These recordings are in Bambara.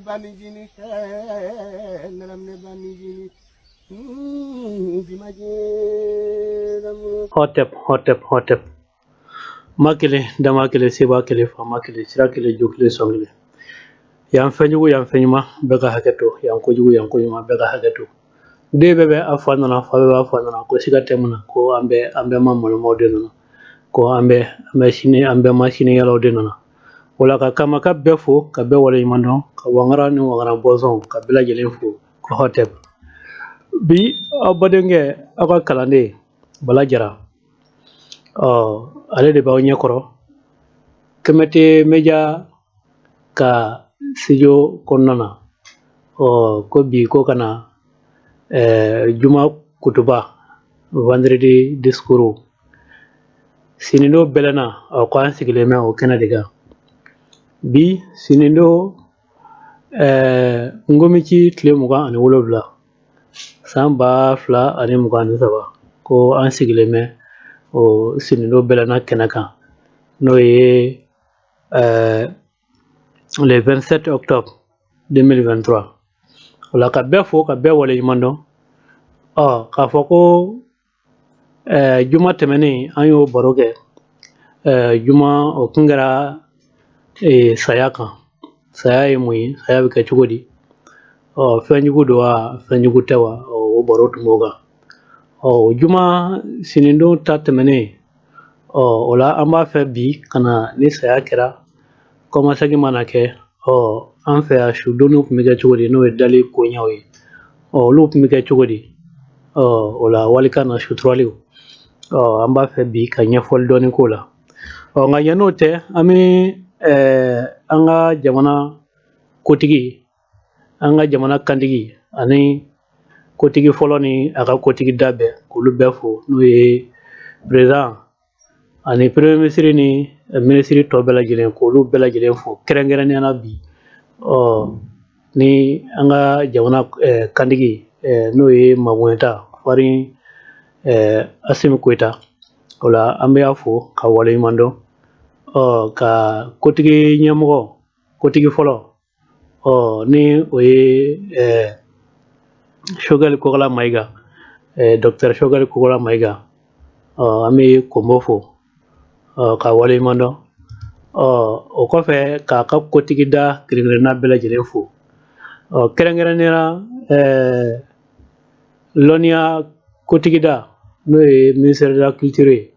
banicinin, ne banicinin. Hotep, hotep, hotep. Ma kelen, dama kelen, seba kelen, faama kelen, sira kelen, jo kelen, sɔn kelen. Yan fɛnjugu, yan fɛnɲuman, bɛɛ ka hakɛ to. Yan kojugu, yan koɲuman, bɛɛ ka hakɛ to. Den bɛɛ bɛ a fa nana, fa bɛɛ b'a fa nana, ko siga tɛ mun na, ko an bɛɛ, an bɛɛ ma malomaw de nana, ko an bɛɛ, an bɛ sini, an bɛɛ ma sinikɛlaw de nana. O la ka kamaka bɛɛ fo, ka bɛɛ waleɲuman dɔn, ka wangara ni wangara bɔnsɔnw ka bɛɛ lajɛlen fo, ko hotep. Bi aw badenkɛ, aw ka kalanden Bala Jara, ɔ ale de b'aw ɲɛkɔrɔ Kɛmɛte Media ka studio kɔnɔna na. Ɔ ko bi ko ka na juma kutuba, vendredi discours, sinido bɛlɛnna. Ɔ ko an sigilen bɛ o kɛnɛ de kan bi, sinido ngomici tile 27, san 2023, ko an sigilen bɛ o sinido bɛlɛnna kɛnɛ kan, n'o ye le 27 octobre 2023. O la ka bɛɛ fo, ka bɛɛ waleɲuman dɔn. Ɔ k'a fɔ ko juma tɛmɛnen an y'o baro kɛ, juma o kun kɛra saya kan. Saya ye mun ye? Saya bɛ kɛ cogo di? Ɔ fɛn jugu don wa, fɛn jugu tɛ wa? O baro tun b'o kan. Ɔ juma sinidon ta tɛmɛnen, ɔ o la an b'a fɛ bi ka na ni saya kɛra, kɔmasegin mana kɛ, ɔ an fɛ yan sudonniw tun bɛ kɛ cogo di, n'o ye dali koɲɛw ye? Ɔ olu tun bɛ kɛ cogo di? Ɔ o la walikan na, suturaliw, ɔ an b'a fɛ bi ka ɲɛfɔli dɔɔni k'o la. Ɔ nka yann'o tɛ, an bɛ an ka jamana kotigi, an ka jamana kantigi ani kotigi fɔlɔ ni a ka kotigi da bɛɛ, k'olu bɛɛ fo, n'o ye président ani premier ministre ni minisiri tɔ bɛɛ lajɛlen, k'olu bɛɛ lajɛlen fo kɛrɛnkɛrɛnnenya la bi. Ɔ ni an ka jamana kantigi, n'o ye Magoyita Farin Asimi Goyita, o la an bɛ a fo ka waleɲuman dɔn. Ɔ ka kotigi ɲɛmɔgɔ, kotigi fɔlɔ, ɔ ni o ye Choguel Kokala Mayiga, docteur Choguel Kokala Mayiga, ɔ an bɛ Kɔnbo fo, ɔ ka waleɲuman dɔn. Ɔ o kɔfɛ k'a ka kotigi da kelen kelenna bɛɛ lajɛlen fo, ɔ kɛrɛnkɛrɛnnenya la lɔnniya kotigida, n'o ye ministère de la culture ye.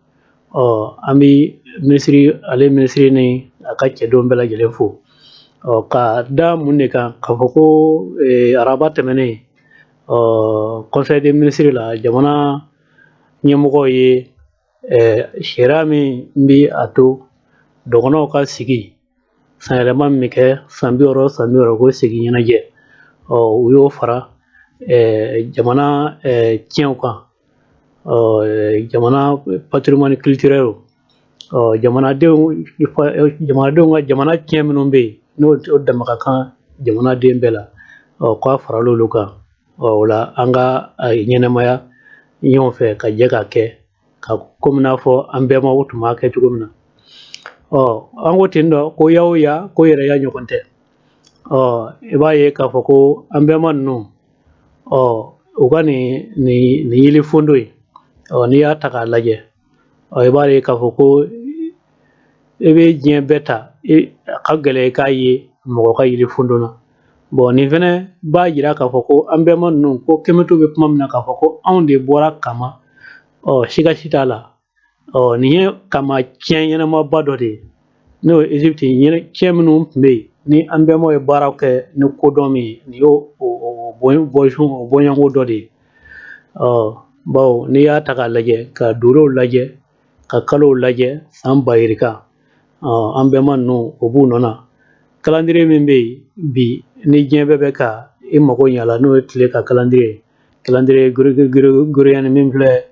Ɔ an bɛ minisiri, ale minisiri ni a ka cɛdenw bɛɛ lajɛlen fo. Ɔ ka da mun de kan? K'a fɔ ko araba tɛmɛnen, ɔ conseil des ministres la, jamana ɲɛmɔgɔw ye sariya min bi a to dɔgɔnɔw ka sigi sanyɛlɛma min bɛ kɛ san 60, san 60, ko sigi ɲɛnajɛ, ɔ u y'o fara jamana tiɲɛw kan, ɔ jamana patrimoine culturel, ɔ jamanadenw ka jamana tiɲɛ minnu bɛ yen, n'o o dama ka kan jamanaden bɛɛ la, ɔ k'a farala olu kan. Ɔ o la an ka ɲɛnɛmaya ɲɔgɔn fɛ ka jɛ k'a kɛ ka komi n'a fɔ an bɛnbaw tun b'a kɛ cogo min na. Ɔ an ko ten dɔ ko ya o ya ko yɛrɛya ɲɔgɔn tɛ. Ɔ i b'a ye k'a fɔ ko an bɛnba ninnu, ɔ u ka nin yeli fondo in, ɔ n'i y'a ta k'a lajɛ, ɔ i b'a ye k'a fɔ ko i bɛ diɲɛ bɛɛ ta, a ka gɛlɛn i k'a ye mɔgɔ ka yeli fondo na. Bon, nin fɛnɛ b'a jira k'a fɔ ko an bɛnba ninnu, ko kɛmɛtu bɛ kuma min na k'a fɔ ko anw de bɔra Kama, ɔ siga si t'a la. Ɔ nin ye Kama tiɲɛ ɲɛnamaba dɔ de ye, n'o ye Egypte tiɲɛ minnu tun bɛ yen, ni an bɛnbaw ye baaraw kɛ ni kodɔn min ye, nin y'o o bɔnsɔn o bɔɲɔgɔnko dɔ de ye. Ɔ bawo n'i y'a ta k'a lajɛ, ka dorow lajɛ, ka kalow lajɛ, san ba yirika, ɔ an bɛnba ninnu o b'u nɔ na. Calendrier min bɛ yen bi, ni diɲɛ bɛɛ bɛ ka i mago ɲɛ a la, n'o ye tile ka calendrier, calendrier grégorien min filɛ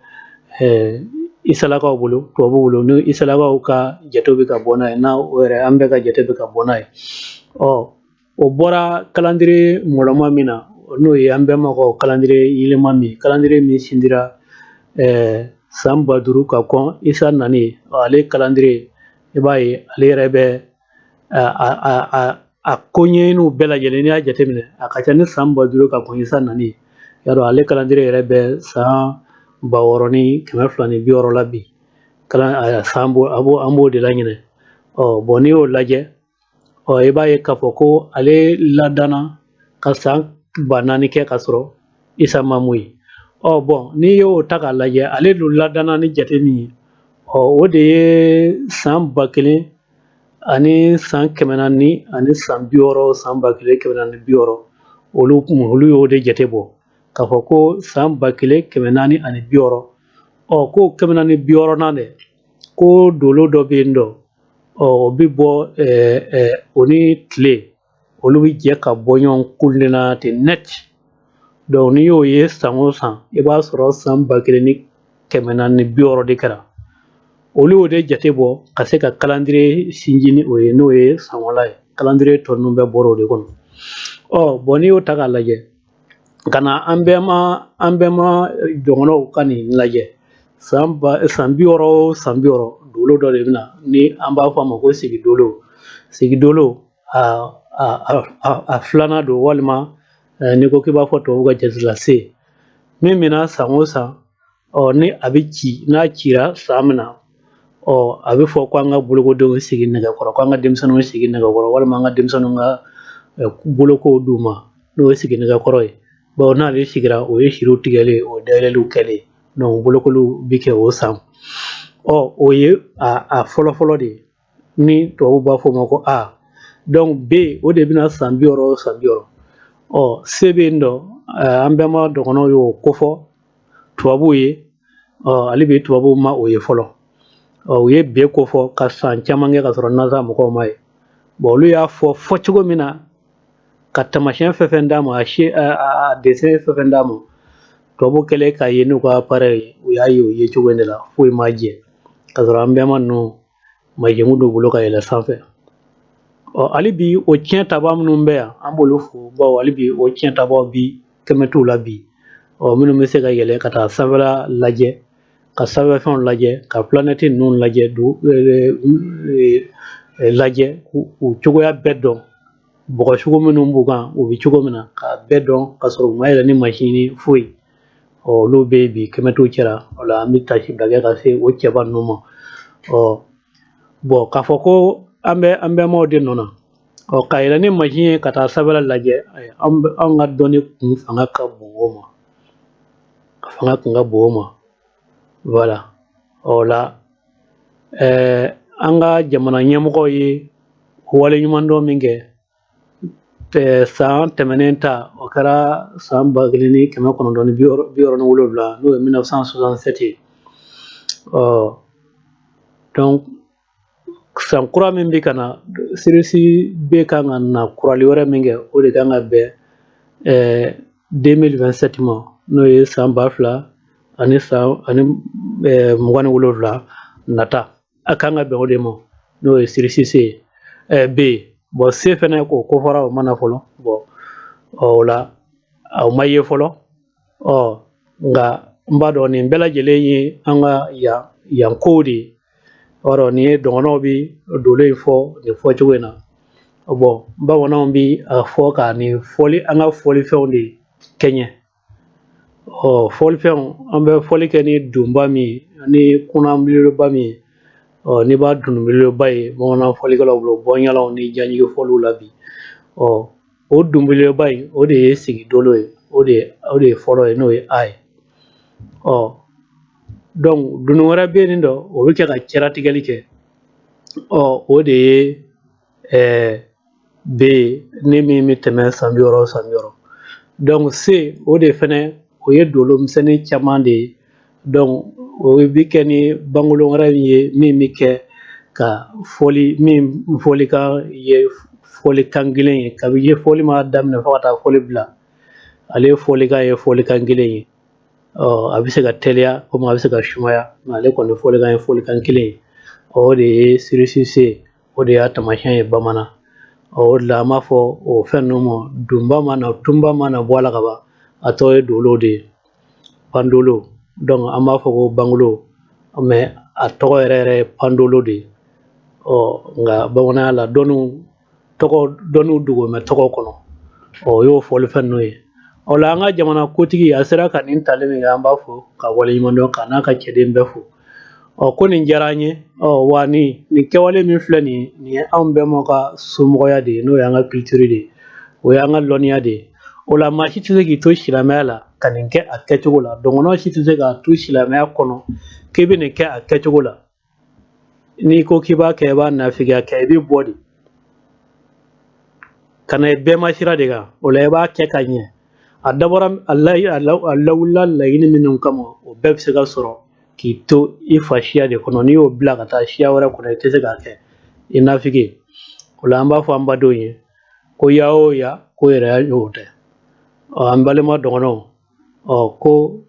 isalakaw bolo, tubabuw bolo, ni isalakaw ka jate bɛ ka bɔ n'a ye, n'a o yɛrɛ an bɛɛ ka jate bɛ ka bɔ n'a ye, ɔ o bɔra calendrier mɔlɔma min na, n'o ye an bɛnbaw ka calendrier yɛlɛma min, calendrier min sindira san 5000 ka kɔn Isa nani, ale calendrier, i b'a ye ale yɛrɛ bɛ a A ko ɲɛɲiniw bɛɛ lajɛlen, n'i y'a jateminɛ, a ka ca ni san 5000 ka kɔn Isa nani ye. Y'a dɔn, ale calendrier yɛrɛ bɛ san 6260 la bi. Kalan san bo an b'o de la ɲinɛ. Ɔ bon, n'i y'o lajɛ, ɔ i b'a ye k'a fɔ ko ale ladanna ka san 4000 kɛ ka sɔrɔ Isa ma mun ye. Ɔ bon, n'i y'o ta k'a lajɛ, ale dun ladanna ni jate min ye, ɔ o de ye san 1460, san 1460. Olu y'o de jate bɔ k'a fɔ ko san 1460. Ɔ ko 460nan dɛ, ko dolo dɔ bɛ yen dɔ, ɔ o bɛ bɔ, o ni tile olu bɛ jɛ ka bɔ ɲɔgɔn kunlenna ten net. Donc n'i y'o ye san o san, i b'a sɔrɔ san 1460 de kɛra. Olu y'o de jate bɔ ka se ka calendrier sinji ni o ye, n'o ye sanwala ye. Calendrier tɔ ninnu bɛɛ bɔra o de kɔnɔ. Ɔ bon, n'i y'o ta k'a lajɛ ka na an bɛɛ ma dɔgɔnɔw ka nin lajɛ, san ba san 60 o san 60, dolo dɔ de bɛ na ni an b'a fɔ a ma ko sigidolo. Sigidolo a filanan don, walima n'i ko k'i b'a fɔ tubabu ka jate la, se min bɛna san o san. Ɔ ni a bɛ ci, n'a cira san min na, ɔ a bɛ fɔ ko an ka bolokodenw sigi nɛgɛkɔrɔ, ko an ka denmisɛnninw sigi nɛgɛkɔrɔ, walima an ka denmisɛnninw ka bolokow d'u ma, n'o ye sigi nɛgɛkɔrɔ ye. Bawo n'ale sigira, o ye siriw tigɛlen, o ye dayɛlɛliw kɛlen. Donc bolokoliw bi kɛ o san. Ɔ o ye a fɔlɔ-fɔlɔ de ye, ni tubabuw b'a fɔ o ma ko A. Donc B, o de bɛna san 60 o san 60. Ɔ C bɛ yen dɔ, an bɛnba dɔgɔnɔw y'o kofɔ tubabuw ye. Ɔ hali bi tubabuw ma o ye fɔlɔ. Ɔ u ye B kofɔ ka san caman kɛ ka sɔrɔ NASA mɔgɔw ma ye. Bon, olu y'a fɔ fɔ cogo min na, ka tamasiyɛn fɛn fɛn d'a ma, a si a dessin fɛn fɛn d'a ma, tubabu kɛlen k'a ye n'u ka appareil ye, u y'a ye o ye cogo in de la, foyi ma jɛ, ka sɔrɔ an bɛnba ninnu majɛmu d'u bolo ka yɛlɛ sanfɛ. Ɔ hali bi o tiɲɛ tabaa minnu bɛ yan, an b'olu fo, bawo hali bi o tiɲɛ tabaw bi kɛmɛ t'u la bi. Ɔ minnu bɛ se ka yɛlɛ ka taa sanfɛla lajɛ, ka sanfɛfɛnw lajɛ, ka planète ninnu lajɛ, du lajɛ, k'u cogoya bɛɛ dɔn, bɔgɔ sugu minnu b'u kan, u bɛ cogo min na, k'a bɛɛ dɔn ka sɔrɔ u ma yɛlɛ ni mansin foyi. Ɔ olu bɛ yen bi, kɛmɛ t'u cɛla. O la an bɛ tasibila kɛ ka se o cɛba ninnu ma. Ɔ bon, k'a fɔ ko an bɛ an bɛnbaw de nɔ na, ɔ ka yɛlɛ ni mansin ye ka taa sanfɛla lajɛ, anw ka dɔnni kun fanga ka bon o ma, fanga kun ka bon o ma. Voilà. O la an ka jamana ɲɛmɔgɔw ye waleɲumandɔn min kɛ san tɛmɛnen ta, o kɛra san 1967, n'o ye 1967 ye. Ɔ donc san kura min bɛ ka na, Sirius B kan ka na kurali wɛrɛ min kɛ, o de kan ka bɛn 2027 ma, n'o ye san 2027 nata. A kan ka bɛn o de ma, n'o ye Sirius C ye, B ye. Bon, C fɛnɛ k'o kofɔra, o ma na fɔlɔ. Bon, o la o ma ye fɔlɔ. Ɔ nka n b'a dɔn nin bɛɛ lajɛlen ye an ka yan yan kow de ye. Ɔ nin ye dɔgɔnɔw bi dolo in fɔ nin fɔcogo in na. Bon, bamananw bi a fɔ ka nin fɔli, an ka fɔlifɛnw de kɛɲɛ. Ɔ fɔlifɛnw, an bɛ fɔli kɛ ni dunba min ye, ni kunnabelebeleba min ye. Ɔ n'i b'a dunbelebeleba ye bamanan fɔlikɛlaw bolo, bɔɲalaw ni janjigi fɔliw la bi, ɔ o dunbelebeleba in, o de ye sigidolo ye, o de ye fɔlɔ ye, n'o ye A ye. Ɔ donc dunun wɛrɛ bɛ yen dɔ, o bɛ kɛ ka cɛlatigɛli kɛ. Ɔ o de ye B ye, ni min bɛ tɛmɛ san 60 o san 60. Donc C, o de fɛnɛ, o ye dolo misɛnnin caman de ye. Donc o bɛ kɛ ni bangolon wɛrɛ ye, min bɛ kɛ ka fɔli, min fɔlikan ye fɔlikan kelen ye kabi fɔli ma daminɛ fo ka taa fɔli bila. Ale fɔlikan ye fɔlikan kelen ye. Ɔ a bɛ se ka teliya komi a bɛ se ka sumaya, nka ale kɔni fɔlikan ye fɔlikan kelen ye. O de ye Sirius C, o de y'a taamasiyɛn ye bamanan. Ɔ o de la an b'a fɔ o fɛn ninnu ma, dunba mana, tunba mana bɔ a la ka ban, a tɔ ye dolo de ye, pandolo. Donc an b'a fɔ ko bangolo, mais a tɔgɔ yɛrɛ yɛrɛ ye pandolo de ye. Ɔ nka bamananya la, dɔnniw Tɔgɔ dɔnniw dogo mɛ tɔgɔ kɔnɔ. O y'o fɔlifɛn ninnu ye. O la an ka jamana kotigi a sera ka nin tali min kɛ, an b'a fo ka waleɲuman dɔn, ka n'a ka cɛden bɛɛ fo. Ɔ ko nin diyara an ye. Ɔ wa nin kɛwale min filɛ nin ye, nin ye anw bɛnbaw ka somɔgɔya de ye, n'o y'an ka culture de ye, o y'an ka lɔnniya de ye. O la maa si tɛ se k'i to silamɛya la ka nin kɛ a kɛcogo la. Dɔgɔnɔ si tɛ se k'a to silamɛya kɔnɔ k'i bɛ nin kɛ a kɛcogo la. N'i ko k'i b'a kɛ, i b'a nafigiya kɛ, i bɛ bɔ de ka na bɛnba sira de kan. O la i b'a kɛ ka ɲɛ. A dabɔra a lawulila laɲini minnu kama, o bɛɛ bɛ se ka sɔrɔ k'i to i fa siya de kɔnɔ. N'i y'o bila ka taa siya wɛrɛ kɔnɔ, i tɛ se k'a kɛ, i nafigi. O la an b'a fɔ an badenw ye ko ya o ya, ko yɛrɛ y'o tɛ. Ɔ an balima dɔgɔnɔw, ɔ ko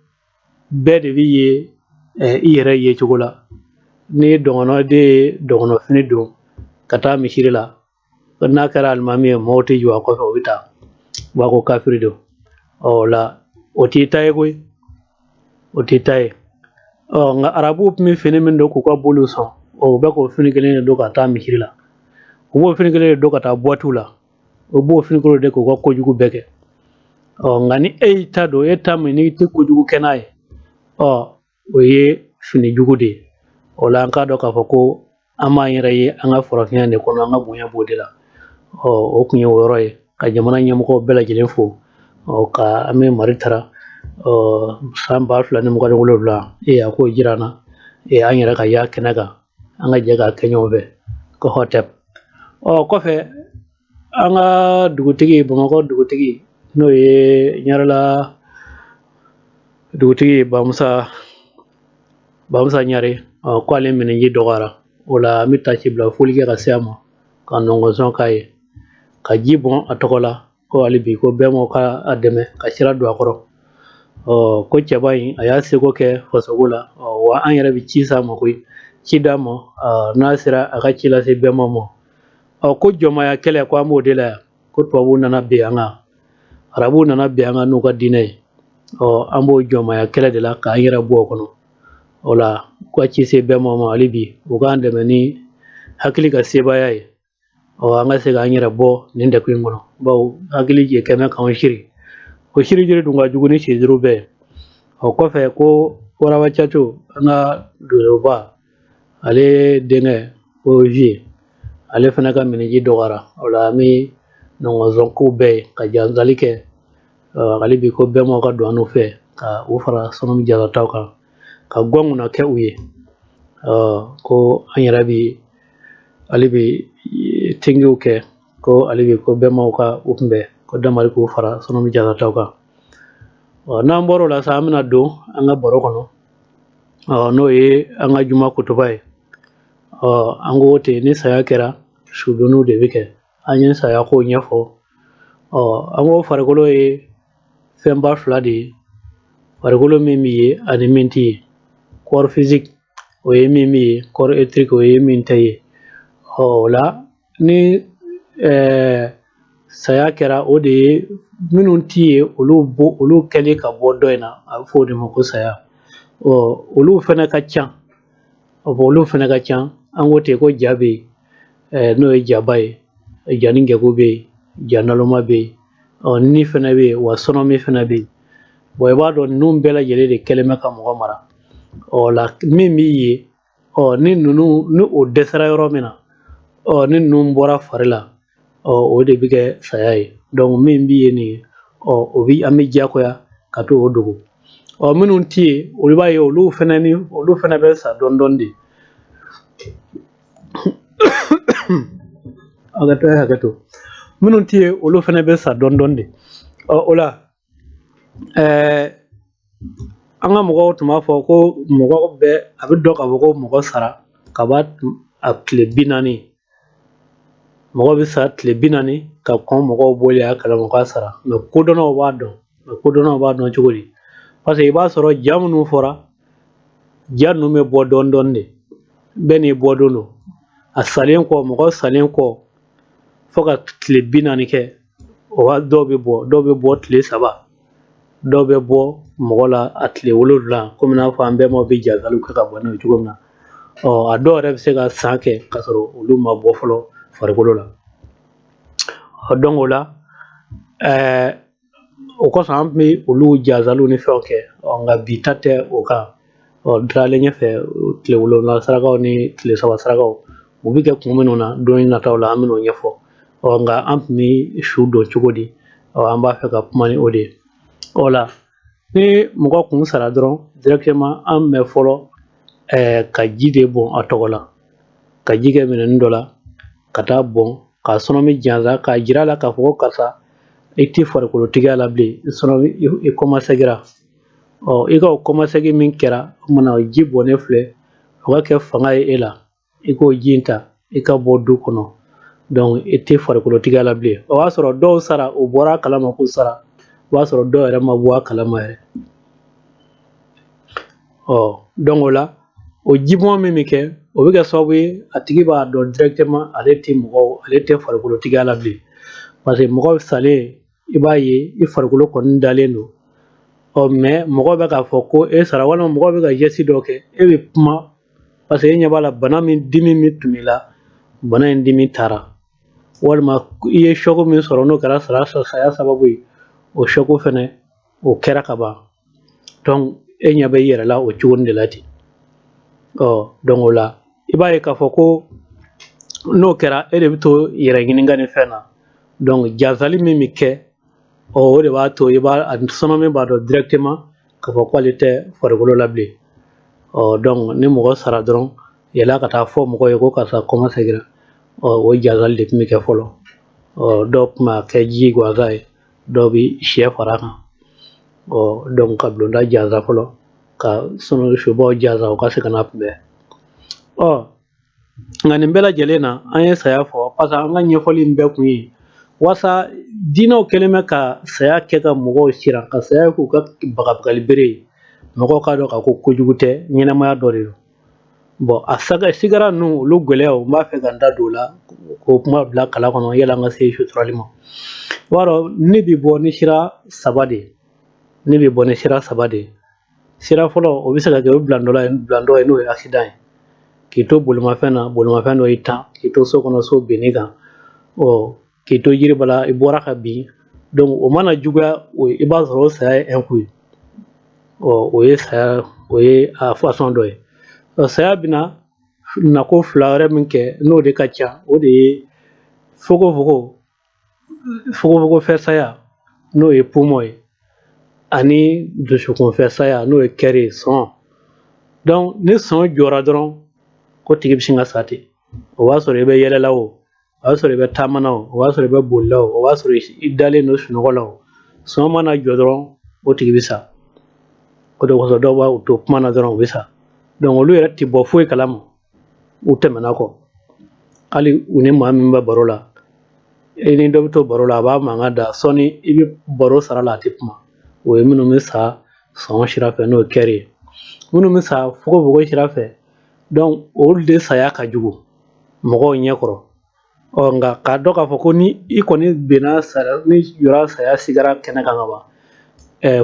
bɛɛ de bɛ ye i yɛrɛ ye cogo la. Ni dɔgɔnɔ den ye dɔgɔnɔfini don ka taa misiri la, n'a kɛra alimami ye, mɔgɔw tɛ jɔ a kɔfɛ, o bɛ taa u b'a ko kafiri don. Ɔ o la o t'i ta ye koyi, o t'i ta ye. Ɔ nka arabuw tun bɛ fini min don k'u ka boliw sɔn, o bɛ k'o fini kelen de don ka taa misiri la, u b'o fini kelen de don ka taa buwatiw la, u b'o fini kelen de k'u ka kojugu bɛɛ kɛ. Ɔ nka ni e y'i ta don, e ta min n'i tɛ kojugu kɛ n'a ye, ɔ o ye fini jugu de ye. O la an k'a dɔn k'a fɔ ko an b'an yɛrɛ ye an ka farafinya de kɔnɔ, an ka bonya b'o de la. Ɔ o tun ye o yɔrɔ ye ka jamana ɲɛmɔgɔw bɛɛ lajɛlen fo. Ɔ ka an bɛ Mali taara ɔ san 2027, ee a k'o jira an na, ee an yɛrɛ ka y'a kɛnɛ kan, an ka jɛ k'a kɛ ɲɔgɔn fɛ ko hɔtɛp. Ɔ kɔfɛ an ka dugutigi, Bamakɔ dugutigi, n'o ye Ɲarela dugutigi Bamusa Ɲare, ɔ ko ale miniji dɔgɔyara. O la an bɛ tasi bila foli kɛ ka se a ma, ka nɔngɔnsɔn k'a ye, ka ji bɔn a tɔgɔ la, ko hali bi ko bɛɛ ka a dɛmɛ ka sira don a kɔrɔ. Ɔ ko cɛba in a y'a seko kɛ fasoko la. Ɔ wa an yɛrɛ bɛ ci s'a ma koyi, ci d'a ma, n'a sera a ka ci lase bɛɛ ma. Ɔ ko jɔnmaya kɛlɛ, ko an b'o de la yan, ko tubabuw nana bin an kan, arabuw nana bin an kan n'u ka diinɛ ye. Ɔ an b'o jɔnmaya kɛlɛ de la k'an yɛrɛ bɔ o kɔnɔ. O la ko ka ci se bɛɛ ma hali bi u k'an dɛmɛ ni hakili ka sebaaya ye. Ɔ an ka se k'an yɛrɛ bɔ nin degun in kɔnɔ, bawo hakili je kɛmɛ k'anw siri, o siri jiri dun ka jugu ni sijuru bɛɛ ye. O kɔfɛ ko Waraba Caco, an ka donsoba, ale denkɛ ko Vie, ale fana ka miniji dɔgɔyara. O la an bɛ nɔngɔnsɔn k'u bɛɛ ye ka janzali kɛ hali bi ko bɛɛ ka don an fɛ ka u fara sɔnni jalataw kan, ka gɔn kunna kɛ u ye. Ko an yɛrɛ bi hali bi tengiw kɛ, ko hali bi ko bɛnbaw ka u kunbɛn, ko damari k'u fara sɔnni jalataw kan. N'an bɔr'o la sa, an bɛna don an ka baro kɔnɔ, n'o ye an ka juma kutuba ye. An ko ten, ni saya kɛra, sudonniw de bɛ kɛ. An ye saya ko ɲɛfɔ. An ko farikolo ye fɛnba fila de ye: farikolo min bɛ ye ani min tɛ ye. Corps physique, o ye min bɛ ye, corps éthérique, o ye min tɛ ye. O la ni saya kɛra, o de ye minnu ti ye, olu bɔ, olu kɛlen ka bɔ dɔ in na, a bɛ fɔ o de ma ko saya. Olu fana ka ca, olu fana ka ca. An ko ten ko ja bɛ yen, n'o ye jaba ye, ja ni gɛgo bɛ yen, ja naloma bɛ yen, ni fana bɛ yen, wa sɔnɔmi fana bɛ yen. Bon, i b'a dɔn ninnu bɛɛ lajɛlen de kɛlen bɛ ka mɔgɔ mara. Ɔ la min b'i ye, ɔ ni ninnu ni o dɛsɛra yɔrɔ min na, ɔ ni ninnu bɔra fari la, ɔ o de bɛ kɛ saya ye. Donc min b'i ye nin ye, ɔ o bi an bɛ diyagoya ka to o dogo. Ɔ minnu ti ye, olu b'a ye, olu fana ni olu fana bɛ sa dɔɔni dɔɔni de. Hakɛto, hakɛto. Minnu ti ye, olu fana bɛ sa dɔɔni dɔɔni de. Ɔ o la an ka mɔgɔw tun b'a fɔ ko mɔgɔ bɛɛ a bɛ dɔn k'a fɔ ko mɔgɔ sara kaba a tile 40. Mɔgɔ bɛ sa tile 40 ka kɔn mɔgɔw bɔli a kalama k'a sara. Mɛ kodɔnnaw b'a dɔn. Mɛ kodɔnnaw b'a dɔn cogo di? Parce que i b'a sɔrɔ ja minnu fɔra, ja ninnu bɛ bɔ dɔɔni dɔɔni de, bɛɛ n'i bɔ don don. A salen kɔ, mɔgɔ salen kɔ fo ka tile 40 kɛ, o b'a dɔw bɛ bɔ, dɔw bɛ bɔ tile 3, dɔw bɛ bɔ mɔgɔ la a tile 7, komi n'a fɔ an bɛnbaw bɛ jazaliw kɛ ka bɔ n'o ye cogo min na. Ɔ a dɔw yɛrɛ bɛ se ka san kɛ k'a sɔrɔ olu ma bɔ fɔlɔ farikolo la. Donc o la o kosɔn an bɛ olu jazaliw ni fɛnw kɛ. Nka bi ta tɛ o kan. Tilalen ɲɛfɛ, tile 7 sarakaw ni tile 3 sarakaw, u bɛ kɛ kun minnu na don nataw la, an bɛn'o ɲɛfɔ. Nka an tun bɛ su don cogo di? An b'a fɛ ka kuma ni o de ye. O la, ni mɔgɔ kun sara dɔrɔn, directement an bɛ fɔlɔ ka ji de bɔn a tɔgɔ la, ka ji kɛ minɛnin dɔ la ka taa bɔn, k'a sɔnɔmi jansa, k'a jira a la k'a fɔ ko karisa, i tɛ farikolotigiya la bilen, i sɔnɔmi, i kɔmasɛgira. I ka o kɔmasɛgi min kɛra, o kumana o ji bɔnnen filɛ, o ka kɛ fanga ye e la, i k'o ji in ta, i ka bɔ du kɔnɔ. Donc i tɛ farikolotigiya la bilen. O b'a sɔrɔ dɔw sara, o bɔra a kalama k'u sara, o b'a sɔrɔ dɔw yɛrɛ ma bɔ a kalama yɛrɛ. Donc o la, o jibɔn min bɛ kɛ, o bɛ kɛ sababu ye a tigi b'a dɔn directement ale tɛ mɔgɔw, ale tɛ farikolotigiya la bilen, parce que mɔgɔ salen, i b'a ye i farikolo kɔni dalen don. Mais mɔgɔ bɛ k'a fɔ ko e sara, walima mɔgɔ bɛ ka geste dɔ kɛ, e bɛ kuma, parce que e ɲɛ b'a la bana min, dimi min tun b'i la, bana in dimi taara, walima i ye choc min sɔrɔ n'o kɛra saya sababu ye, o choc fɛnɛ o kɛra ka ban. Donc e ɲɛ bɛ i yɛrɛ la o cogo de la ten. Donc o la, i b'a ye k'a fɔ ko n'o kɛra, e de bɛ to yɛrɛ ɲininka ni fɛn na. Donc jazali min bɛ kɛ, o de b'a to i b'a a sɔnɔmi b'a dɔn directement k'a fɔ k'ale tɛ farikolo la bilen. Donc ni mɔgɔ sara dɔrɔn, yɛlɛ ka taa fɔ mɔgɔ ye ko karisa kɔmasɛgira, o jazali de tun bɛ kɛ fɔlɔ. Dɔw tun b'a kɛ ji gansan ye, dɔw bɛ sɛ fara a kan. Donc ka bulonda jaza fɔlɔ, ka sɔnɔ subaw jaza, o ka se ka na kunbɛn. Nka nin bɛɛ lajɛlen na, an ye saya fɔ parce que an ka ɲɛfɔli in bɛɛ kun ye walasa diinɛw kɛlen bɛ ka saya kɛ ka mɔgɔw siran, ka saya k'u ka bagabagali bere ye, mɔgɔw k'a dɔn k'a ko kojugu tɛ, ɲɛnamaya dɔ de don. Bon, a saga sigara ninnu, olu gɛlɛyaw, n b'a fɛ ka n da don o la k'o kuma bila kala kɔnɔ yala an ka se suturali ma. I b'a dɔn, ne bɛ bɔ ni sira 3 de ye. Ne bɛ bɔ ni sira 3 de ye. Sira fɔlɔ, o bɛ se ka kɛ o bilandɔ ye, n'o ye accident ye, k'i to bolimafɛn na, bolimafɛn dɔ y'i tan, k'i to so kɔnɔ, so binni kan, k'i to yiri bala, i bɔra ka bin. Donc o mana juguya, o i b'a sɔrɔ o saya ye un coup ye. O ye saya, o ye a façon dɔ ye. Saya bɛna nako fila wɛrɛ min kɛ, n'o de ka ca, o de ye fogofogo, fogofogo fɛ saya, n'o ye poumon ye, ani dusukunfɛ saya, n'o ye cœur ye, sɔn. Donc ni sɔn jɔra dɔrɔn, ko tigi bɛ sin ka sa ten. O b'a sɔrɔ i bɛ yɛlɛ la, o b'a sɔrɔ i bɛ taama na, o b'a sɔrɔ i bɛ boli la, o b'a sɔrɔ i dalen don sunɔgɔ la, o sɔn mana jɔ dɔrɔn, o tigi bɛ sa. O de kosɔn dɔw b'a to kuma na dɔrɔn, u bɛ sa. Donc olu yɛrɛ tɛ bɔ foyi kalama, u tɛmɛna kɔ. Hali u ni maa min bɛ baro la, e ni dɔ bɛ to baro la, a b'a mankan da, sɔɔni i bɛ baro sara la, a tɛ kuma. O ye minnu bɛ sa sɔn sira fɛ, n'o ye cœur ye. Minnu bɛ sa fogofogo sira fɛ, donc olu de saya ka jugu mɔgɔw ɲɛ kɔrɔ. Nka k'a dɔn k'a fɔ ko ni i kɔni benna saya, ni jɔra saya sigara kɛnɛ kan ka ban,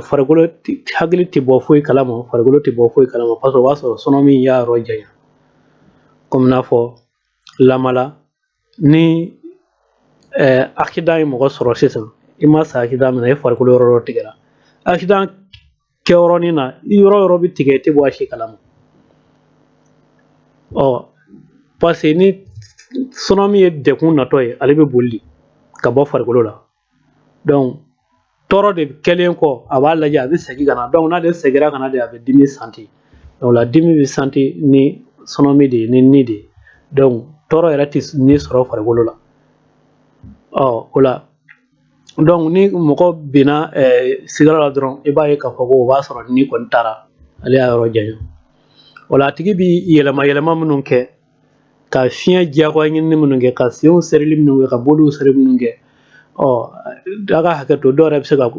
farikolo, hakili tɛ bɔ foyi kalama, farikolo tɛ bɔ foyi kalama, parce que o b'a sɔrɔ sɔnɔ min y'a yɔrɔ janya. Komi n'a fɔ lamala, ni accident ye mɔgɔ sɔrɔ sisan, i ma sa accident min na, i farikolo yɔrɔ dɔ tigɛra, accident kɛyɔrɔnin na, i yɔrɔ yɔrɔ bɛ tigɛ, i tɛ bɔ a si kalama. Parce que ni sɔnɔ min ye degun natɔ ye, ale bɛ boli ka bɔ farikolo la. Donc tɔɔrɔ de kɛlen kɔ, a b'a lajɛ, a bɛ segin ka na. Donc n'ale seginna ka na de, a bɛ dimi santi. Donc la dimi bɛ santi ni sɔnɔmi de ye, ni ni de ye. Donc tɔɔrɔ yɛrɛ tɛ ni sɔrɔ farikolo la. O la, donc ni mɔgɔ binna sigara la dɔrɔn, i b'a ye k'a fɔ ko o b'a sɔrɔ ni kɔni taara, ale y'a yɔrɔ janya. O la, a tigi bi yɛlɛma yɛlɛma minnu kɛ, ka fiɲɛ diyagoya ɲinini minnu kɛ, ka senw serili minnu kɛ, ka boliw seri minnu kɛ, a ka hakɛ to, dɔw yɛrɛ bɛ se ka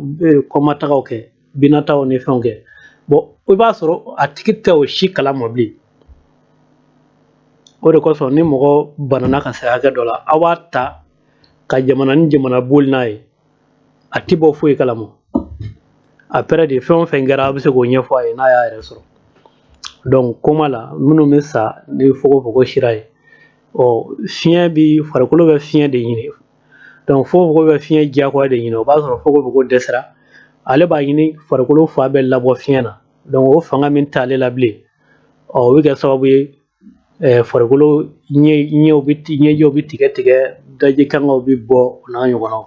kɔmatagaw kɛ, binataw ni fɛnw kɛ. Bon, i b'a sɔrɔ a tigi tɛ o si kalama bilen. O de kosɔn, ni mɔgɔ banana ka se hakɛ dɔ la, aw b'a ta ka jamana ni jamana boli n'a ye, a ti bɔ foyi kalama. Après de, fɛn o fɛn kɛra, a bɛ se k'o ɲɛfɔ a ye n'a y'a yɛrɛ sɔrɔ. Donc koma la, minnu bɛ sa ni fogofogo sira ye, fiɲɛ bi, farikolo bɛ fiɲɛ de ɲini. Donc fogofogo bɛ fiɲɛ diyagoya de ɲini, o b'a sɔrɔ fogofogo dɛsɛra, ale b'a ɲini farikolo fan bɛɛ labɔ fiɲɛ na. Donc o fanga min t'ale la bilen, ɔ o bɛ kɛ sababu ye farikolo ɲɛw bɛ ɲɛjiw bɛ tigɛ tigɛ, daji kangaw bɛ bɔ, o n'a ɲɔgɔnnaw.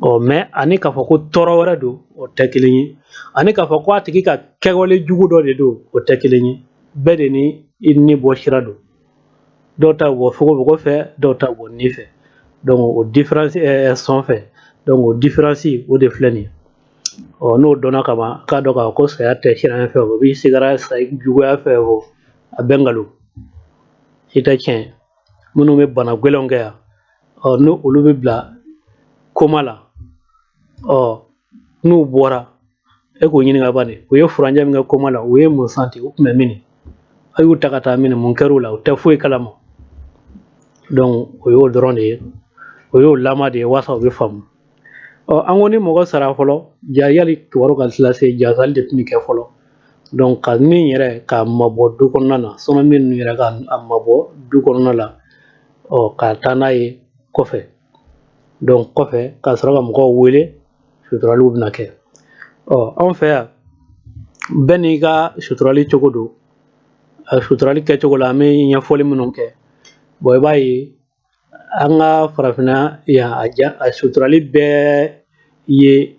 Ɔ mais ani k'a fɔ ko tɔɔrɔ wɛrɛ don, o tɛ kelen ye. Ani k'a fɔ ko a tigi ka kɛwale jugu dɔ de don, o tɛ kelen ye. Bɛɛ de ni i ni bɔ sira don. Dɔw ta bɔ fogofogo fɛ, dɔw ta bɔ ni fɛ. Donc o différence sɔn fɛ. Donc o différence o de filɛ nin ye. Ɔ n'o dɔnna ka ban, k'a dɔn k'a fɔ ko saya tɛ siran fɛ, o bɛ sigara sa juguya fɛ, o a bɛɛ nkalon si tɛ tiɲɛ. Minnu bɛ bana gɛlɛnw kɛ yan, ɔ n'o olu bɛ bila coma la, ɔ n'u bɔra, e k'o ɲininka bani, u ye furancɛ min kɛ coma la, u ye mun santi? U tun bɛ min? A y'u ta ka taa min? Mun kɛr'u la? U tɛ foyi kalama. Donc o y'o dɔrɔn de ye, o y'o lama de ye walasa o bɛ faamu. Ɔ an ko ni mɔgɔ sara fɔlɔ, ja yali kibaru ka lase, jasali de tun bɛ kɛ fɔlɔ. Donc ka min yɛrɛ k'a mabɔ du kɔnɔna na, sɔnni min yɛrɛ ka a mabɔ du kɔnɔna la, ɔ ka taa n'a ye kɔfɛ. Donc kɔfɛ ka sɔrɔ ka mɔgɔw wele, suturaliw bɛna kɛ. Ɔ anw fɛ yan, bɛɛ n'i ka suturali cogo don. A suturali kɛcogo la, an bɛ ɲɛfɔli minnu kɛ, bon i b'a ye an ka farafinna yan, a ja a suturali bɛɛ ye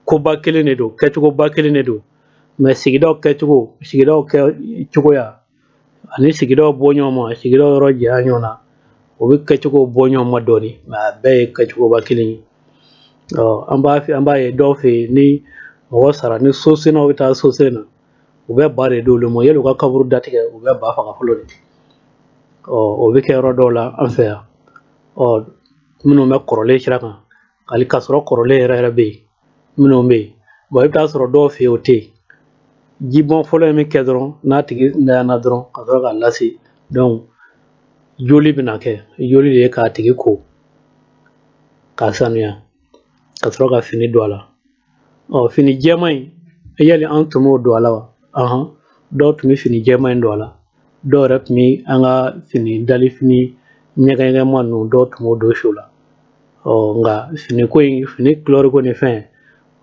koba kelen de don, kɛcogoba kelen de don. Mais sigidaw kɛcogo, sigidaw kɛ cogoya ani sigidaw bɔ ɲɔgɔn ma, sigidaw yɔrɔ janya ɲɔgɔn na, o bɛ kɛcogo bɔ ɲɔgɔn ma dɔɔni, mais a bɛɛ ye kɛcogoba kelen ye. Ɔ an b'a ye dɔw fɛ yen, ni mɔgɔ sara, ni so sennaw bɛ taa so sen na, u bɛ ba de d'olu ma. Yali u ka kaburu datigɛ, u bɛ ba faga fɔlɔ de. Ɔ o bɛ kɛ yɔrɔ dɔw la an fɛ yan. Ɔ minnu bɛ kɔrɔlen sira kan, hali k'a sɔrɔ kɔrɔlen yɛrɛ yɛrɛ bɛ yen, minnu bɛ yen, bon i bɛ taa sɔrɔ dɔw fɛ yen, o tɛ yen. Jibɔn fɔlɔ in bɛ kɛ dɔrɔn, n'a tigi ntanyana dɔrɔn, ka sɔrɔ k'a lase. Donc joli bɛna kɛ, joli de ye k'a tigi ko k'a sanuya, ka sɔrɔ ka fini don a la. Ɔ fini jɛman in, yali an tun b'o don a la wa? Ɔhɔn, dɔw tun bɛ fini jɛman in don a la, dɔw yɛrɛ tun bɛ an ka fini dali fini ɲɛgɛn ɲɛgɛnma ninnu, dɔw tun b'o don su la. Ɔ nka fini ko in, fini couleur ko ni fɛn,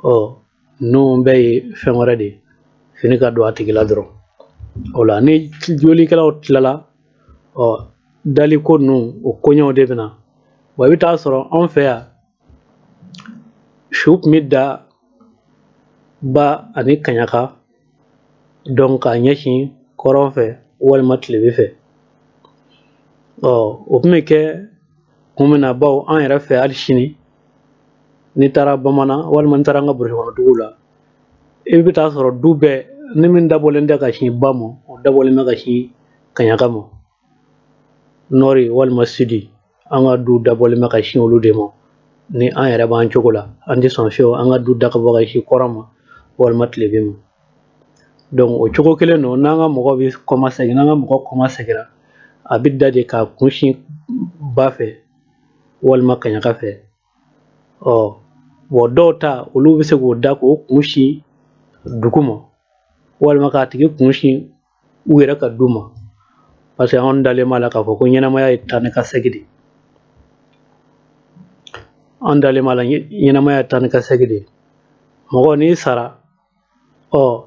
ɔ ninnu bɛɛ ye fɛn wɛrɛ de ye. Fini ka don a tigi la dɔrɔn. O la ni jolikɛlaw tilala, ɔ daliko ninnu, o koɲɛw de bɛ na. Wa i bɛ taa sɔrɔ anw fɛ yan, su tun bɛ da ba ani kaɲaka, donc k'a ɲɛsin kɔrɔn fɛ walima tilebin fɛ. Ɔ o tun bɛ kɛ kun min na, bawo an yɛrɛ fɛ hali sini, n'i taara bamanan walima n'i taara an ka burusi kɔnɔ duguw la, i bɛ taa sɔrɔ du bɛɛ ni min dabɔlen tɛ ka sin ba ma, o dabɔlen bɛ ka sin kaɲaka ma, nord walima sud. An ka du dabɔlen bɛ ka sin olu de ma. Ni an yɛrɛ b'an cogo la, an tɛ sɔn fiyewu an ka du da ka bɔ ka sin kɔrɔn ma walima tilebin ma. Donc o cogo kelen don. N'an ka mɔgɔ bɛ kɔma segin, n'an ka mɔgɔ kɔma seginna, a bɛ da de k'a kun sin ba fɛ walima kaɲaka fɛ. Ɔ bon dɔw ta, olu bɛ se k'o da k'o kun sin dugu ma walima k'a tigi kun sin u yɛrɛ ka du ma, parce que anw dalen b'a la k'a fɔ ko ɲɛnamaya ye taa ni ka segin de. An dalen b'a la ɲɛnamaya ye taa ni ka segin de. Mɔgɔ n'i sara, ɔ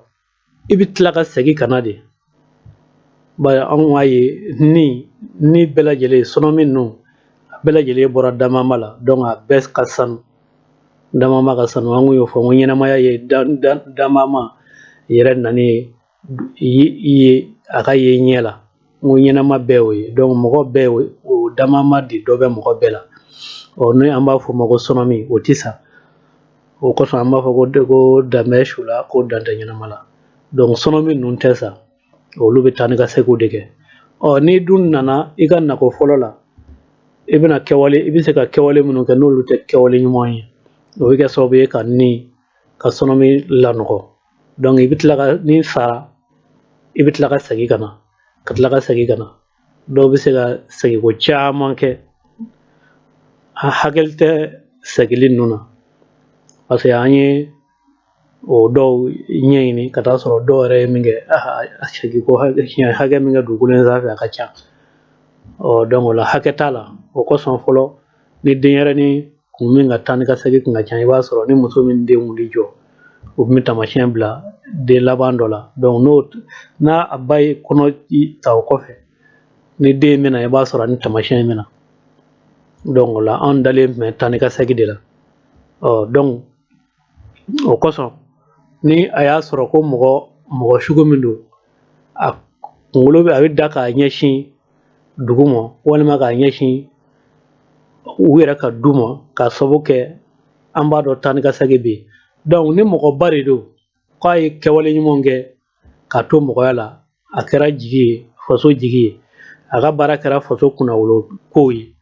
i bɛ tila ka segin ka na de. Bari anw b'a ye ni bɛɛ lajɛlen sɔnɔmi ninnu, a bɛɛ lajɛlen bɔra damama la. Donc a bɛɛ ka sanu, damama ka sanu. An kun y'o fɔ n ko ɲɛnamaya ye damama yɛrɛ nani ye ye a ka ye ɲɛ la. N ko ɲɛnama bɛɛ y'o ye. Donc mɔgɔ bɛɛ o damama de dɔ bɛ mɔgɔ bɛɛ la. Ɔ ni an b'a fɔ o ma ko sɔnɔmi, o tɛ sa. O kosɔn an b'a fɔ ko dan bɛ su la, ko dan tɛ ɲɛnama la. Donc sɔnɔmi ninnu tɛ sa, olu bɛ taa ni ka seginw de kɛ. Ɔ n'i dun nana i ka nako fɔlɔ la, i bɛna kɛwale, i bɛ se ka kɛwale minnu kɛ, n'olu tɛ kɛwale ɲuman ye, o bɛ kɛ sababu ye ka ni ka sɔnɔmi lanɔgɔ. Donc i bɛ tila ka n'i sara, i bɛ tila ka segin ka na, ka tila ka segin ka na. Dɔw bɛ se ka segin ko caman kɛ, a hakili tɛ segili ninnu na, parce que an ye o dɔw ɲɛɲini ka taa sɔrɔ dɔw yɛrɛ ye min kɛ, a segin ko siɲɛ hakɛ min kɛ dugukolo in sanfɛ, a ka ca. Ɔ donc o la hakɛ t'a la. O kosɔn fɔlɔ Ni denyɛrɛnin kun min ka taa ni ka segin kun ka ca, i b'a sɔrɔ ni muso min den wuli jɔ, o tun bɛ taamasiyɛn bila den laban dɔ la. Donc n'o n'a a ba ye kɔnɔ ta, o kɔfɛ ni den bɛna, i b'a sɔrɔ ni taamasiyɛn bɛna. Donc o la anw dalen tun bɛ taa ni ka segin de la. Ɔ donc o kosɔn, ni a y'a sɔrɔ ko mɔgɔ sugu min don, a kunkolo bɛ a bɛ da k'a ɲɛsin dugu ma walima k'a ɲɛsin u yɛrɛ ka du ma, k'a sababu kɛ an b'a dɔn taa ni ka segin bɛ yen. Donc ni mɔgɔba de don, k'a ye kɛwale ɲumanw kɛ k'a to mɔgɔya la, a kɛra jigi ye, faso jigi ye, a ka baara kɛra faso kunnawolo kow ye,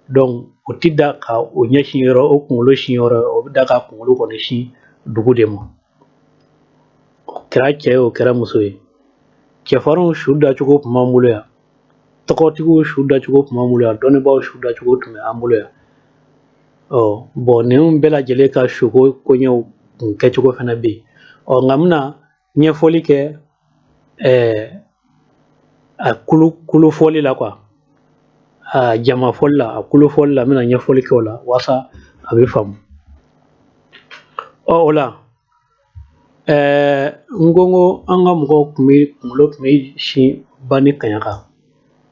donc o ti da ka o ɲɛsin yɔrɔ, o kunkolo sin yɔrɔ, o bɛ da ka kunkolo kɔni sin dugu de ma. O kɛra cɛ ye, o kɛra muso ye. Cɛfarinw su dacogo tun b'an bolo yan, tɔgɔtigiw su dacogo tun b'an bolo yan, dɔnnibaaw su dacogo tun bɛ an bolo yan. Ɔ bon, ninnu bɛɛ lajɛlen ka suko koɲɛw kun kɛcogo fana bɛ yen. Ɔ nka n bɛna ɲɛfɔli kɛ a kulu kulu fɔli la quoi, a jama fɔli la, a kulu fɔli la, n bɛna ɲɛfɔli kɛ o la walasa a bɛ faamu. Ɔ o la n ko an ka mɔgɔw tun bɛ kunkolo tun bɛ sin ba ni kaɲaka.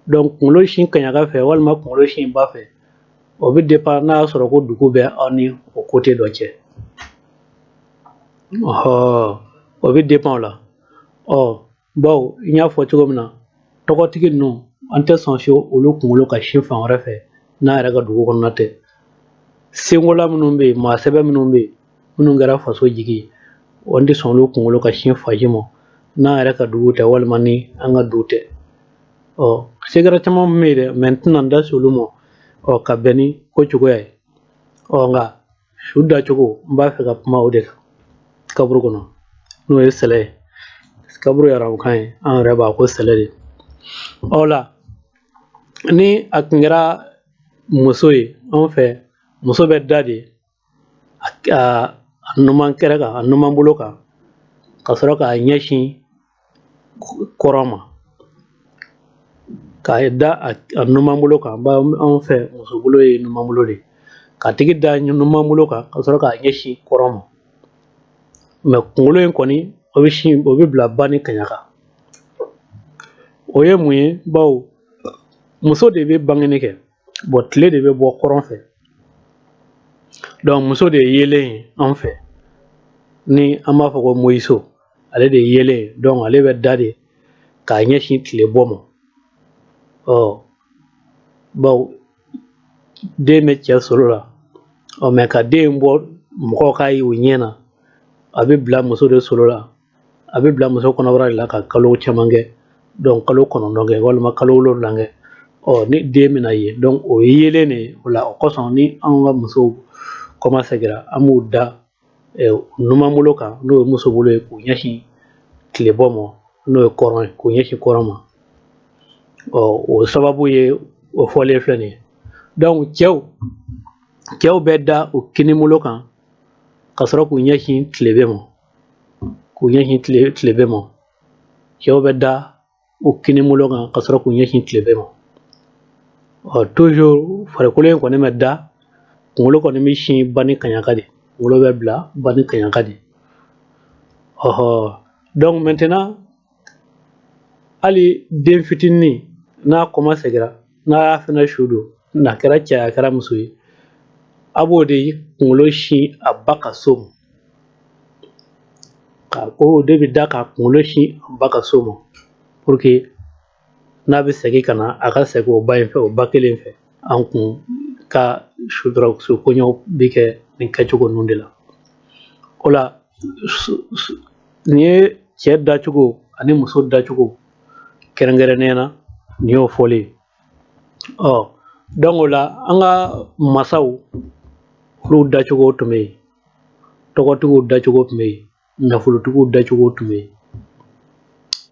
Donc kunkolo sin kaɲaka fɛ walima kunkolo sin ba fɛ, o bɛ dépend n'a y'a sɔrɔ ko dugu bɛ aw ni o côté dɔ cɛ. Ɔhɔ, o bɛ dépend o la. Ɔ bawo n y'a fɔ cogo min na, tɔgɔtigi ninnu, an tɛ sɔn fiyewu olu kunkolo ka sin fan wɛrɛ fɛ n'a yɛrɛ ka dugu kɔnɔna tɛ. Senkola minnu bɛ yen, maa sɛbɛ minnu bɛ yen, minnu kɛra faso jigi ye, an tɛ sɔn olu kunkolo ka sin faji ma n'an yɛrɛ ka dugu tɛ walima ni an ka du tɛ. Ɔ secret caman bɛ yen dɛ, mais n tɛna n da se olu ma, ɔ ka bɛn ni ko cogoya ye. Ɔ nka su dacogo, n b'a fɛ ka kuma o de kan kaburu kɔnɔ, n'o ye sɛlɛ ye. Kaburu ye arabukan ye, an yɛrɛ b'a ko sɛlɛ de. Ɔ la ni a tun kɛra muso ye, anw fɛ muso bɛ da de a numan kɛrɛ kan, a numan bolo kan, ka sɔrɔ k'a ɲɛsin kɔrɔn ma, k'a da a numan bolo kan. Anw fɛ muso bolo ye numan bolo de ye, k'a tigi da numan bolo kan ka sɔrɔ k'a ɲɛsin kɔrɔn ma. Mais kunkolo in kɔni, o bɛ sin, o bɛ bila ba ni kaɲaka. O ye mun ye? Bawo muso de bɛ bangeni kɛ. Bon, tile de bɛ bɔ kɔrɔn fɛ, donc muso de ye yeelen ye anw fɛ, ni an b'a fɔ ko moyiso, ale de ye yeelen ye. Donc ale bɛ da de k'a ɲɛsin tile bɔ ma. Ɔ bawo den bɛ cɛ solo la, ɔ mais ka den bɔ mɔgɔw k'a ye u ɲɛ na, a bɛ bila muso de solo la, a bɛ bila muso kɔnɔbara de la ka kalo caman kɛ, donc kalo 9 kɛ walima kalo 7 kɛ. Ɔ ni den bɛna ye, donc o ye yeelen de ye. O la o kosɔn, ni anw ka musow kɔmasɛgira, an b'u da numan bolo kan, n'o ye muso bolo ye, k'u ɲɛsin tile bɔ ma, n'o ye kɔrɔn ye, k'u ɲɛsin kɔrɔn ma. Ɔ o sababu ye o fɔlen filɛ nin ye. Donc cɛw bɛ da u kini bolo kan ka sɔrɔ k'u ɲɛsin tileben ma, k'u ɲɛsin tileben ma. Cɛw bɛ da u kini bolo kan ka sɔrɔ k'u ɲɛsin tileben ma. Ɔ toujours farikolo in kɔni bɛ da, kunkolo kɔni bɛ sin ba ni kaɲaka de, kunkolo bɛ bila ba ni kaɲaka de. Ɔhɔ, donc maintenant hali den fitinin n'a kɔmasɛgira, n'a y'a fɛnɛ su don, n'a kɛra cɛ ye, a kɛra muso ye, a b'o de kunkolo sin a ba ka so ma, ka o de bɛ da k'a kunkolo sin a ba ka so ma, pour que n'a bɛ segin ka na, a ka segin o ba in fɛ, o ba kelen fɛ. An kun ka su su koɲɛw bɛ kɛ nin kɛcogo ninnu de la. O la nin ye cɛ dacogo ani muso dacogo kɛrɛnkɛrɛnnenya na, nin y'o fɔlen ye. Ɔ donc o la an ka masaw, olu dacogo tun bɛ yen, tɔgɔtigiw dacogo tun bɛ yen, nafolotigiw dacogo tun bɛ yen,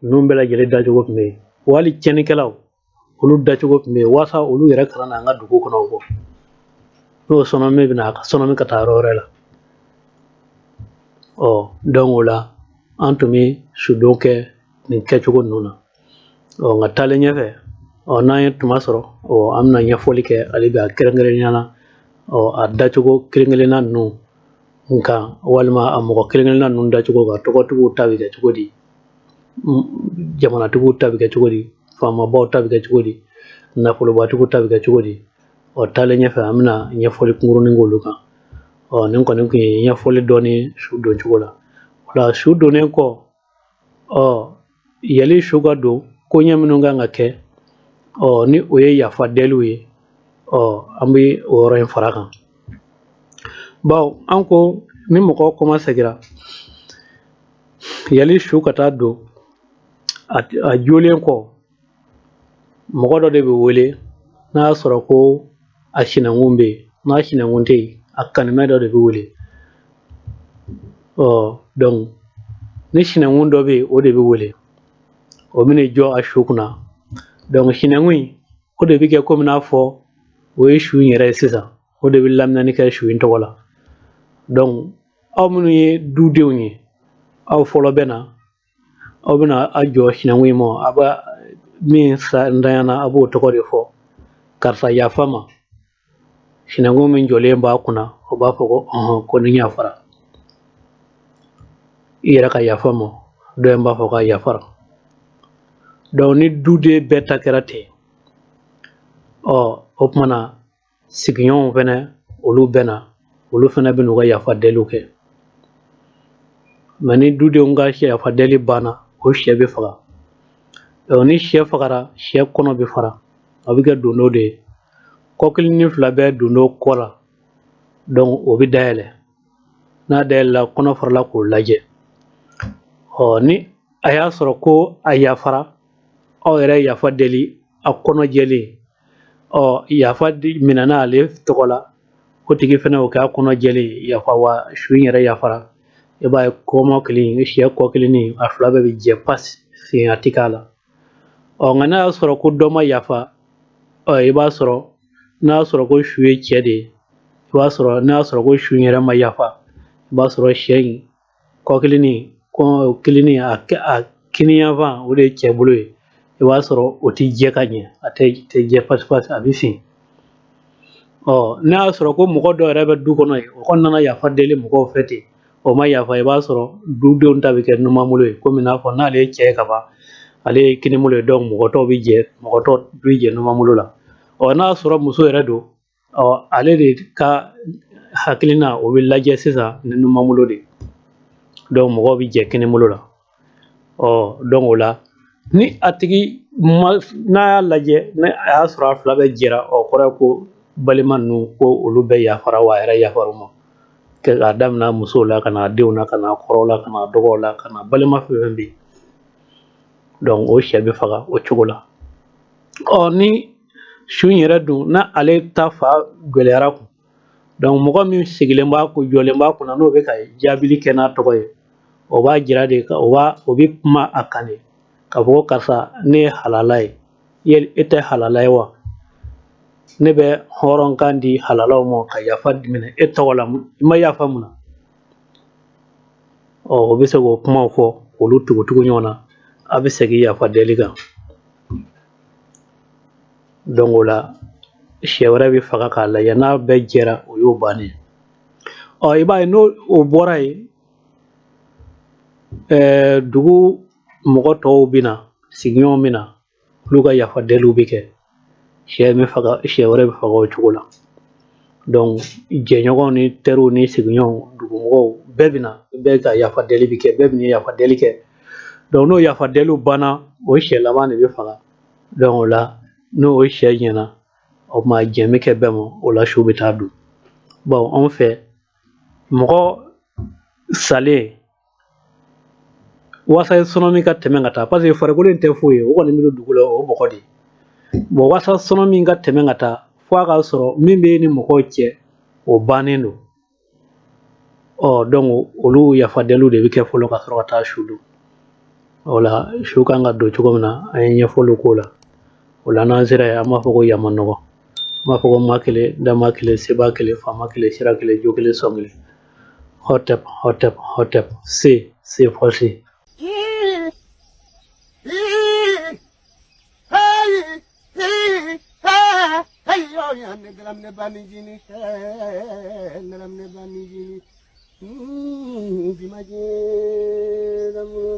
ninnu bɛɛ lajɛlen dacogo tun bɛ yen. Wa hali tiɲɛnikɛlaw, olu dacogo tun bɛ yen, walasa olu yɛrɛ kana na an ka dugu kɔnɔ bɔ n'o sɔnɔmi bɛ na, a ka sɔnɔmi ka taa yɔrɔ wɛrɛ la. Ɔ donc o la an tun bɛ sudon kɛ nin kɛcogo ninnu na. Ɔ nka taalen ɲɛfɛ, ɔ n'an ye tuma sɔrɔ, ɔ an bɛna ɲɛfɔli kɛ hali bi a kɛrɛnkɛrɛnnenya la. Ɔ a dacogo kelen kelenna ninnu kan, walima a mɔgɔ kelen kelenna ninnu dacogo kan, tɔgɔtigiw ta bɛ kɛ cogo di, jamanatigiw ta bɛ kɛ cogo di, faamabaw ta bɛ kɛ cogo di, nafolobatigiw ta bɛ kɛ cogo di. Ɔ taalen ɲɛfɛ an bɛna ɲɛfɔli kunkurunin k'olu kan. Ɔ nin kɔni tun ye ɲɛfɔli dɔɔni su don cogo la. O la su donnen kɔ, ɔ yali su ka don, koɲɛ minnu kan ka kɛ, ɔ ni o ye yafa deliw ye, ɔ an bɛ o yɔrɔ in fara kan. Bawo an ko ni mɔgɔ kɔmasegira yali su ka taa don, a jolen kɔ, mɔgɔ dɔ de bɛ wele n'a y'a sɔrɔ ko a sinankun bɛ yen, n'a sinankun tɛ yen, a kanimɛ dɔ de bɛ wele. Ɔ donc ni sinankun dɔ bɛ yen, o de bɛ wele, o bɛna jɔ a su kunna. Donc sinankun in, o de bɛ kɛ komi n'a fɔ o ye su in yɛrɛ ye sisan, o de bɛ laminɛni kɛ su in tɔgɔ la. Donc aw minnu ye dudenw ye, aw fɔlɔ bɛ na, aw bɛna a jɔ sinankun in ma, a b'a min ntanyana, a b'o tɔgɔ de fɔ, karisa yafa ma. Sinankun min jɔlen b'a kunna, o b'a fɔ ko ɔhɔn, ko ni yafara, i yɛrɛ ka yafa ma. Dɔ in b'a fɔ k'a yafara. Donc ni duden bɛɛ ta kɛra ten, ɔ o tuma na sigiɲɔgɔnw fɛnɛ, olu bɛ na, olu fɛnɛ bɛ n'u ka yafa deliw kɛ. Mɛ ni dudenw ka yafa deli banna, o sɛ bɛ faga. Donc ni sɛ fagara, sɛ kɔnɔ bɛ fara, a bɛ kɛ dondo de ye. Kɔ kelen ni fila bɛ dondo kɔ la, donc o bɛ dayɛlɛ. N'a dayɛlɛla, kɔnɔ farala k'o lajɛ. Ɔ ni a y'a sɔrɔ ko a yafara, aw yɛrɛ yafa deli a kɔnɔ jɛlen, ɔ yafa minɛna ale tɔgɔ la, o tigi fɛnɛ o kɛ a kɔnɔ jɛlen yafa wa su in yɛrɛ yafara. I b'a ye kɔmɔkili, sɛ kɔ kelen ni a fila bɛɛ bɛ jɛ pasi, fiɲɛ ti k'a la. Ɔ nka n'a y'a sɔrɔ ko dɔ ma yafa, ɔ i b'a sɔrɔ n'a y'a sɔrɔ ko su ye cɛ de ye, i b'a sɔrɔ n'a y'a sɔrɔ ko su in yɛrɛ ma yafa, i b'a sɔrɔ sɛ in kɔ kelen ni kɔ kelen ni a kiniyanfan, o de ye cɛ bolo ye, i b'a sɔrɔ o ti jɛ ka ɲɛ, a tɛ jɛ pasi pasi, a bɛ fin. Ɔ n'a y'a sɔrɔ ko mɔgɔ dɔ yɛrɛ bɛ du kɔnɔ yen, o kɔni nana yafa deli mɔgɔw fɛ ten, o ma yafa, i b'a sɔrɔ dudenw ta bɛ kɛ numanbolo ye, komi n'a fɔ n'ale ye cɛ ye ka ban, ale ye kinibolo ye, donc mɔgɔ tɔw bɛ jɛ, mɔgɔ tɔw bɛ jɛ numanbolo la. Ɔ n'a y'a sɔrɔ muso yɛrɛ don, ɔ ale de ka hakilina o bɛ lajɛ sisan ni numanbolo de ye, donc mɔgɔw bɛ jɛ kinibolo la. Ɔ donc o la ni a tigi ma, n'a y'a lajɛ, ni a y'a sɔrɔ a fila bɛɛ jɛra, o kɔrɔ ye ko balima ninnu ko olu bɛɛ yafara wa a yɛrɛ yafara u ma, k'a daminɛ musow la ka na denw na, ka na kɔrɔw la, ka na dɔgɔw la, ka na balima fɛn fɛn bɛ yen. Donc o sɛ bɛ faga o cogo la. Ɔ ni su in yɛrɛ dun, n'a ale ta fa gɛlɛyara kun, donc mɔgɔ min sigilen b'a kun, jɔlen b'a kunna, n'o bɛ ka jaabili kɛ n'a tɔgɔ ye, o b'a jira de, o b'a o bɛ kuma a kan de k'a fɔ ko karisa, ne ye halala ye, yali e tɛ halala ye wa? Ne bɛ hɔrɔnkan di halalaw ma ka yafa minɛ e tɔgɔ la, i ma yafa mun na? Ɔ o bɛ se k'o kumaw fɔ, k'olu tugu-tugu ɲɔgɔn na, a bɛ segin yafa deli kan. Donc o la sɛ wɛrɛ bɛ faga k'a lajɛ, n'a bɛɛ jɛra, o y'o bannen. Ɔ i b'a ye n'o o bɔra yen, dugu mɔgɔ tɔw bɛ na, sigiɲɔgɔnw bɛ na, olu ka yafa deliw bɛ kɛ, sɛ bɛ faga, sɛ wɛrɛ bɛ faga o cogo la. Donc jɛɲɔgɔnw ni teriw ni sigiɲɔgɔnw, dugumɔgɔw bɛɛ bɛ na, bɛɛ ka yafa deli bɛ kɛ, bɛɛ bɛ yafa deli kɛ. Donc n'o yafa deliw banna, o sɛ laban de bɛ faga. Donc o la n'o sɛ ɲɛna, o tuma jɛn bɛ kɛ bɛɛ ma, o la su bɛ taa don. Bon anw fɛ, mɔgɔ salen, waasa sɔnɔ ka tɛmɛ ka taa, parce que farikolo in tɛ foyi ye, o kɔni bɛ don dugu la, o bɔgɔ de ye. Bon waasa sɔnɔ min ka tɛmɛ ka taa, fo a ka sɔrɔ min bɛ ni mɔgɔw cɛ, o bannen don. Ɔ donc olu yafa deliw de bɛ kɛ fɔlɔ ka sɔrɔ ka taa su don. O la su kan ka don cogo min na, an ye ɲɛfɔliw k'o la. O la n'an sera yen, an b'a fɔ ko yama nɔgɔ, an b'a fɔ ko ma kelen, dama kelen, seba kelen, faama kelen, sira kelen, jo kelen, sɔn kelen. Hotep, hotep, hotep, se se fɔsi. Hey, hey, hey, hey. Ayo ne dalamne bani jini, dalamne bani jini. Bimaje.